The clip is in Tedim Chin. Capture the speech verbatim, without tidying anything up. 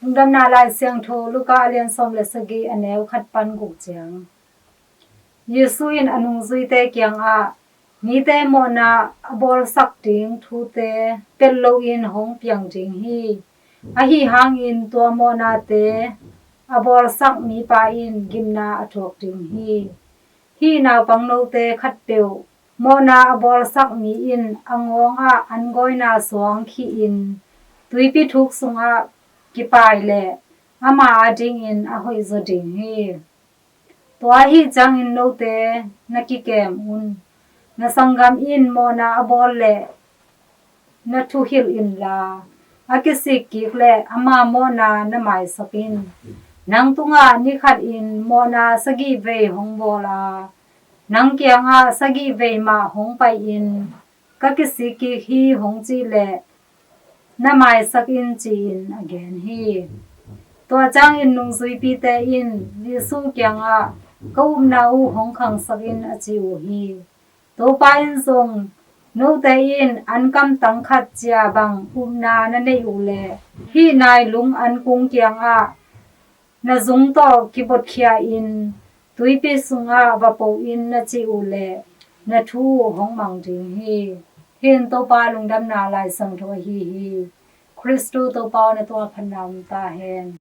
Lungdamna Lai Siangtho Luka a lian sawm le sagih, a neu khat pan guk ciang. Jesu in a nungzuite kiangah, mite mawhna a bawlsak ding thute pelh loin hong piang ding hi. Ahi hangin tua mawhnate a bawlsak mipa in gimna a thuak ding hi. Hih naupang note khatpeuh mawhna a bawlsak mi in a ngawngah an gawina suang khihin tuipi thuk sungah kipai leh ama adingin a hoihzaw ding hi. Tua ahi ciangin note na kikem un. Na sanggam in mawhna a bawl leh na thuhilh inla, a kisik kik leh ama mawhna na maisak in. Nang tungah ni khatin mawhna sagih vei hong bawl a, nang kiangah sagih vei mah hong pai-in, ka kisik kik hi hong cih leh na maisak in, ci-in a gen hi. Tua ciangin nungzuipite in Jesu kiangah, ka upna uh hong khangsak in, a ci uh hi. Topa in zong, note in an kamtang khat cia bang upna na neih uh leh hih nailung an kung kiangah, na zung tawh kibotkhia-in tuipi sungah va po in, na cih uh leh na thu uh hong mang ding hi. Hih in Topa Lungdamna Lai Siangtho ahi hi. Khristu Topa aw, na tungah phatna om ta hen.